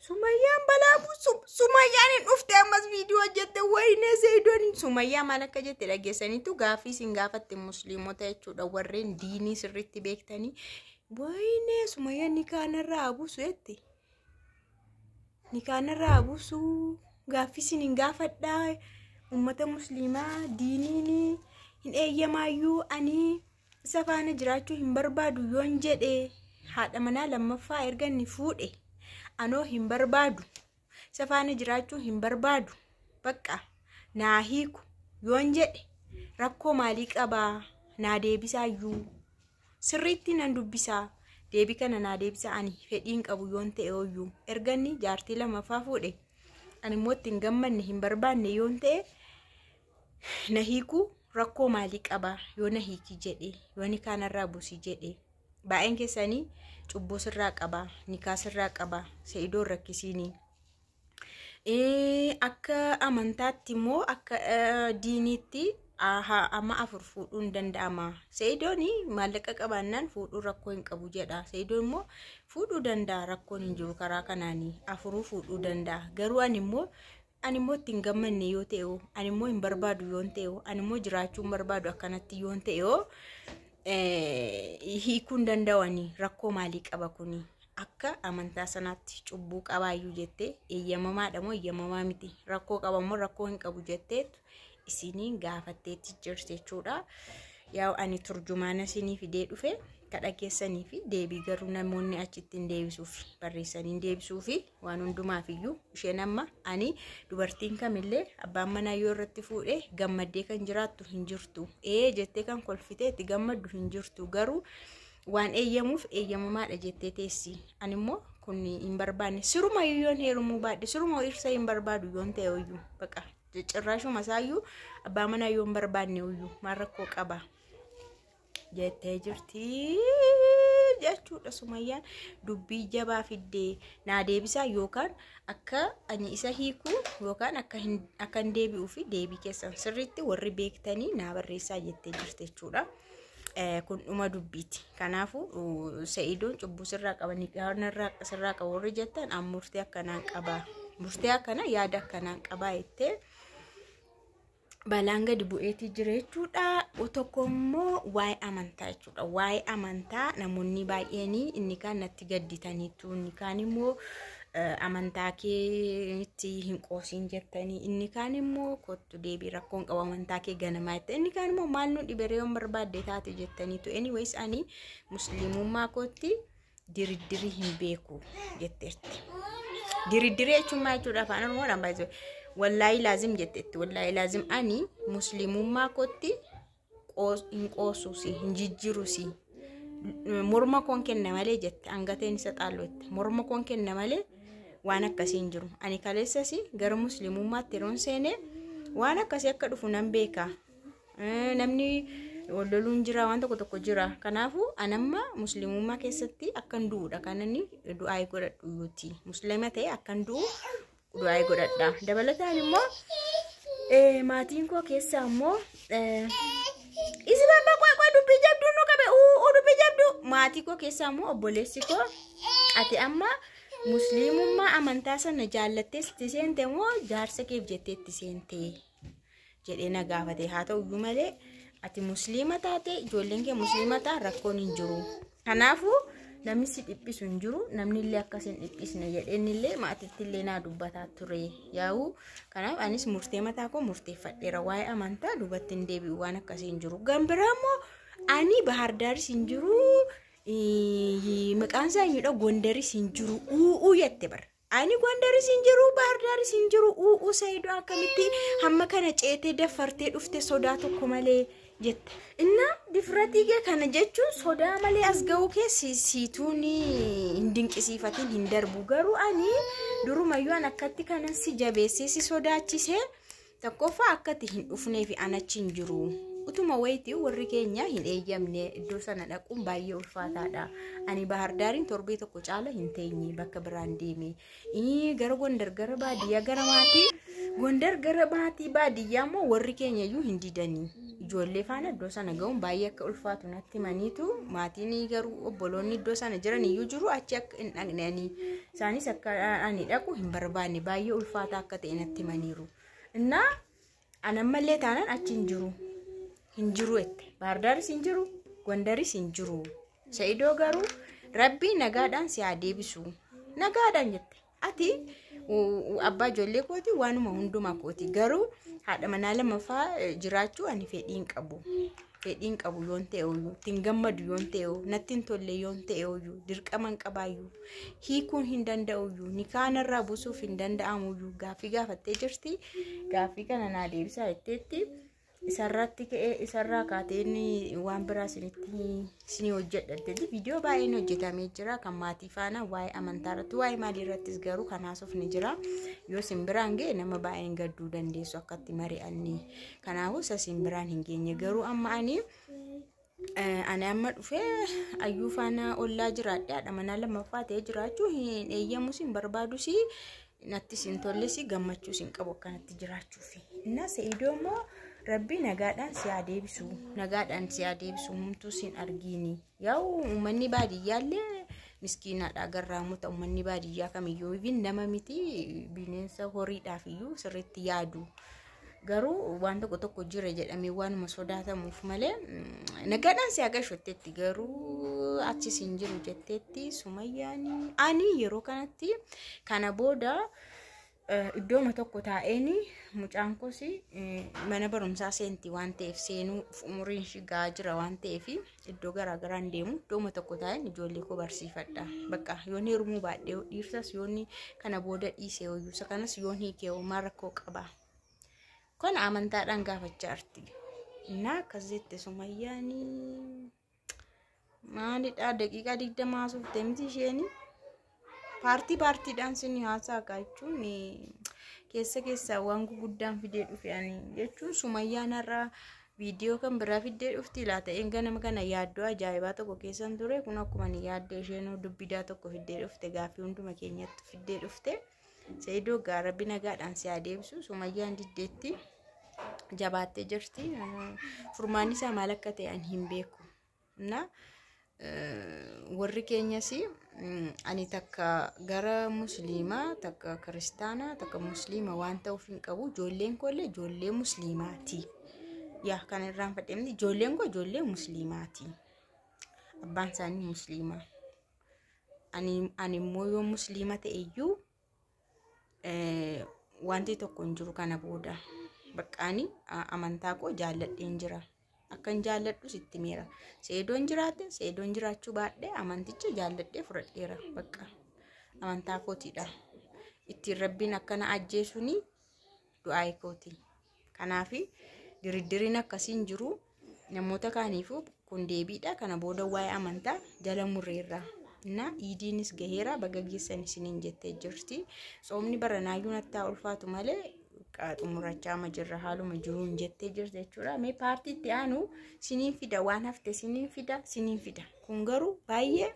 Sumayyaan balaa buusu. Sumayyaan hin dhufte ammas viidiyoo hojjette. Wayinee Seedoon Sumayyaa maal akka jette dhageessaniitu gaaffii isin gaafatte musliimota jechuudha warreen diinii sirriitti beektanii. Wayinee Sumayyaan ni kaanarraa buusu jette. Ni kaanarraa buusu gaaffii isin hin gaafadhaa uummata musliimaa diiniin hin eeyyamaayyuu ani isa faana jiraachuu hin barbaadu yoon jedhe haadha manaa lammaffaa erga inni fuudhe. Anoo hin barbaadu isa faana jiraachuu hin barbaadu bakka naa hiiku yoon jedhe rakkoo maalii qabaa naa deebisaayyuu sirriitti nan dubbisaa deebii kana naa deebisaa ani fedhiin qabu yoon ta'e ooyyuu erga inni jaartii lammaffaa fuudhe ani immoo itti hin gammanne hin barbaanne yoon ta'e na hiikuu rakkoo maalii qabaa yoo na hiiki jedhe yoo ni kaanarraa buusii jedhe baay'een keessanii cubbuu sirraa qabaa nikaa sirraa qabaa Se'idoon rakkisiinii. Akka amantaatti immoo akka diiniitti amma 4 fuudhuun danda'ama. Se'idoon maallaqa qabaannaan fuudhuun rakkoo hin qabu jedha. Se'idoon immoo fuudhuu danda'a rakkoon hin jiru karaa kanaanii 4 fuudhuu danda'a. Garuu ani immoo itti hin gammanne yoo ta'e ani immoo hin barbaadu yoo ta'e ani immoo jiraachuu hin barbaadu akkanatti yoo ta'e hiikuu hin danda'anii rakkoo maalii qaba kuni akka amantaa sanaatti cubbuu qabaayyuu jettee eeyyamamaadha moo eeyyamamaa miti rakkoo qaba moo rakkoo hin qabu jetteetu isiniin gaafatteetti jirti jechuudha. Yaa ani turjumaana isinii fidee dhufe kadha keessanii fi deebii garuu namoonni achitti hin deebisuuf barreessanii hin deebisuufi waan hundumaaf iyyuu isheen amma ani dubartiin kamillee abbaan manaa yoo irratti fuudhe gammaddee kan jiraattu hin jirtu jettee kan kolfitee itti gammaddu hin jirtu garuu waan eeyyamuuf eeyyamamaadha jettee teessi ani immoo kun hin barbaanne siruma yoon heerumuu baadhe siruma dhirsa hin barbaadu yoon ta'e iyyuu baqa cirraashuma isaayyuu abbaa manaa yoo hin barbaanne iyyuu maal rakkoo qaba jettee jirti jechuudha. Sumayyaan dubbii jabaa fiddee naa deebisaa yookaan akka ani isa hiiku yookaan akka hin deebi'uu fi deebii keessan sirriitti warri beektanii naa barreessaa jettee jirti jechuudha. Kun dhuma dubbiiti. Kanaafuu Se'idoon cubbuu sirraa qaba sirraa qaba warri jettan an murtee akkanaan qaba murtee akkana yaada akkanaan qaba jettee balaan gadi bu'eetii jira jechuudha. Tokko immoo waa'ee amantaa jechuudha. Waa'ee amantaa namoonni baay'een inni kaan natti gadditaniitu inni kaan immoo amantaa keetti hin qoosiin jettanii inni kaan immoo kottu deebii rakkoon qabu amantaa kee ganamaa jette inni kaan immoo maal nu dhiberee yoon barbaadde taate jettaniitu. Anyways ani musliimummaa kootti diriddirii hin beeku jetteerti. Diriddirii jechuun maal jechuudha afaan Oromoodhaan baay'ee wallaahi laazim jetteetti. Wallaahi laazim ani musliimummaa kootti hin qoosuusi hin jijjiiruusi morma koon kenna malee jette hangateen isa xaallootti morma koon kenna malee waan akkasii hin jiru. Ani kaleessas gara musliimummaatti yeroon seene waan akkasii akka dhufu nan beeka. Namni wal loluun jira waan tokko tokko jira. Kanaafuu anamma musliimummaa keessatti akkan du'uudha kan inni du'aa godhadhu yuuti. Musliima ta'e akkan du'u du'aa godhadha. Dabalataan immoo maatiin koo keessaa immoo isi bamba qoy dubbii jabduu nu qabe dubbii jabduu maatii koo keessaa immoo obboleessi koo ati amma musliimummaa amantaa sana jaallattee itti seente moo jaarsa keef jettee itti seente jedhee na gaafate. Haa ta'u iyyuu malee ati musliima taate ijoolleen kee musliima ta'an rakkoon hin jiru. Kanaafuu namni si dhiphisu hin jiru namni illee akkas hin dhiphisne jedheen illee maatiitti illee naa dubbataa ture yaa'u. Kanaaf anis murtee mataa koo murteeffadheera waa'ee amantaa duubatti hin deebi'u waan akkasii hin jiru. Kan biraa immoo ani Bahardaaris hin jiru maqaan isaa eenyudha Gondaris hin jiru u'uu jette bara. Ani Gondaris hin jiru Bahardaaris hin jiru u'uu Se'idoo akkamitti hamma kana ceetee daffartee dhufte sodaa tokko malee jette. Inna difratii kee kana jechuun sodaa malee as ga'uu kee siituun hin dinqisiifatin hin darbu. Garuu ani durumayyuu an akkatti kanan si jabeessee si sodaachisee tokkoffaa akkatti hin dhufnee fi an achi hin jiru. Utuma wayitii warri keenya hin eeyyamne iddoo sana dhaquun baay'ee ulfaataadha. Ani Bahardaariin torbee tokko caala hin teenye bakka biraan deeme. Gara Gondar gara baadiyyaa gara maatii Gondar gara maatii baadiyyaa immoo warri keenya iyyuu hin didanii. Ijoollee faana iddoo sana ga'uun baay'ee akka ulfaatu natti himaniitu, maatiin garuu obboloonni iddoo sana jiran iyyuu jiru, achi akka hin dhaqne, isaanis akka ani dhaqu hin barbaanne, baay'ee ulfaata akka ta'e natti himaniiru. Innaa ani ammallee taanaan achi hin jiru. Hin jiru jette. Baardaaris hin jiru, Gondaris hin jiru. Sa'idoo garuu Rabbii nagaadhaan si haa deebisu. Nagaadhaan jette. Ati abbaa ijoollee kooti, waanuma hundumaa kooti, garuu haadha manaa lamaffaa jiraachuu ani fedhii hin qabu. Fedhii hin qabu yoon ta'e oyyuu, ittiin gammadu yoon ta'e, natti hin tolle yoon ta'e oyyuu, dirqama hin qabaayyuu, hiikuun hin danda'uyyuu, nikaanarraa buusuuf hin danda'amuyyuu gaaffii gaafattee jirti. Gaaffii kana naa deebisaa jetteetti. Isarratti ka'ee, isarraa kaateen waan biraa isinitti isinii hojjedha. Viidiyoo baay'een hojjetamee jira kan maatii faana, waa'ee amantaa irratti, waa'ee maalii irrattis garuu kan haasofni jira. Yoo isin biraan ga'e nama baay'een gadduu dandeessu akkatti mari'anni. Kanaafuu isa isin biraan hin geenye, garuu amma ani amma dhufee ayyuu faana ollaa jiraadhe haadha manaa lammaffaa ta'ee jiraachuu hin eeyyamus, hin barbaadus, nattis hin tolles, gammachuus hin qabu akkanatti jiraachuufi. Innaa Sa'idoo immoo Rabbi nagaadhaan si haa deebisu. Nagaadhaan si haa deebisu. Humtuu sin argiini. Yaa'u uummanni baadiyyaallee miskiinaadha, garraamota uummanni baadiyyaa kamiyyuu nama miti, bineensa horiidhaaf iyyuu sirriitti yaadu. Garuu waan tokko tokko jira jedhamee waanuma sodaatamuuf malee nagaadhaan si haa gashu jetteetti, garuu achis hin jiru jetteetti Sumayyaan. Ani yeroo kanatti kana booda iddooma tokko taa'een, mucaan koos mana barumsaa seenti waan ta'eef, seenuu umuriin ishii gahaa jira waan ta'eef, iddoo garaagaraan deemu, iddooma tokko taa'een ijoollee koo barsiifadha. Bakka yoon heerumuu baadhee, dhiirsas yoon kana booda dhiisee hoyyuu, isa kanas yoon hiikee maal rakkoo qaba? Kun amantaadhaan gaafachaa jirti. Innaa akkas jette Sumayyaan. Maalidhaa, daqiiqaa 20 haasofte miti isheeni? Paartii paartiidhaan sin haasaa jechuun keessa keessaa waan guguddaan fidee dhufe ani jechuun Sumayyaan har'a viidiyoo kan biraa fiddee dhufti laata? Ganama kana yaaddoo ajaa'ibaa tokko keessan ture. Kun akkuma ani yaaddoo, isheen dubbidaa tokko fiddee dhufte, gaaffii hunduma keenyatti fiddee dhufte. Sa'idoo gaa Rabbi nagaadhaan si haa deebisu. Sumayyaan diddeetti jabaattee jirti. Furmaanni isaa maal akka ta'e ani hin beeku. Na warri keenyas ani takka gara musliimaa, takka kiristaanaa, takka musliima waan ta'uuf hin qabu. Ijoolleen koollee ijoollee musliimaati. Yaa kana irraan fadheemni, ijoolleen koo ijoollee musliimaati. Abbaan isaanii musliima. Ani immoo yoo musliima ta'e iyyuu wanti tokko hin jiru kana booda. Bakka ani amantaa koo jaalladheen jira. Akkan jaalladhu sitti meera. Seedoon jiraate, seedoon jiraachuu baadhee, amanticha jaalladhee fudhadheera. Bakka amantaa kootiidha. Ittiin Rabbiin akkana ajjeesuuni du'aa kooti. Kanaaf diriddiriin akkasiin jiru namoota kaaniifuu kun deebiidha. Kana booda waa'ee amantaa jala murreerra. Na iidiinis gaheera, baga geessan isiniin jettee jirti. Tsoomni baranaayyuu nattaa ulfaatu malee xumurachaa ma jirra haaluma jiruun jettee jirti jechuudha. Mee paartii itti aanu siniin fida, waan hafte siniin fida, siniin fida. Kun garuu baay'ee